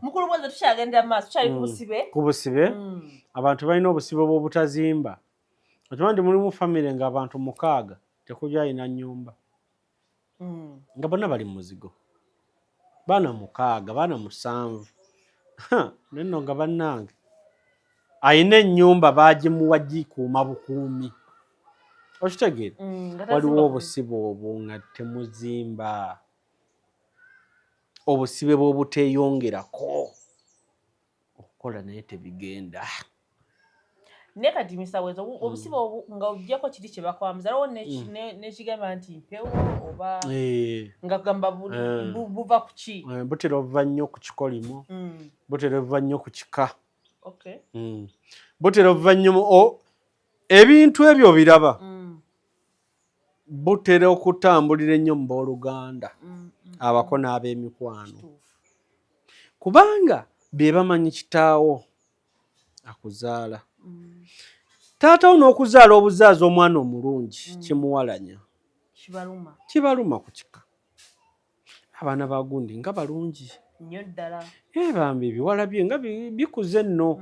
Mukulu Bweza, tukyagendera mu maaso, tukyali ku busibe. Ku busibe. Abantu balina obusibe bw'obutazimba. Okimanyi nti mulimu famire ng'abantu 6 tekuli alina nnyumba, nga bonna bali mu muzigo, baana 6, baana 7. Naye nno nga bannange ayina ennyumba baagimuwa gikuuma bukuumi, okitegeera? Nga tazimba. Waliwo obusibe obwo nga temuzimba, obusibe bw'obuteeyongerako okukola naye tebigenda. Naye kati Mr. Bweza, obusibe obu nga oggyako kiri kye bakwambuza, waliwo n'ekigamba nti mpewo oba nga gamba buva ku ki? Butera okuva nnyo ku kikolimo. Butera okuva nnyo ku kika. Butera okuva nnyo ebintu ebyo biraba. Butera okutambulira ennyo mu booluganda, abako n'ab'emikwano, kubanga be bamanyi kitaawo akuzaala. Taatawo n'okuzaala obuzaaza omwana omulungi kimuwalanya. Kibaluma. Kibaluma ku kika, abaana ba gundi nga balungi. Nnyo ddala. Bambi ebiwala bye nga bikuze nno.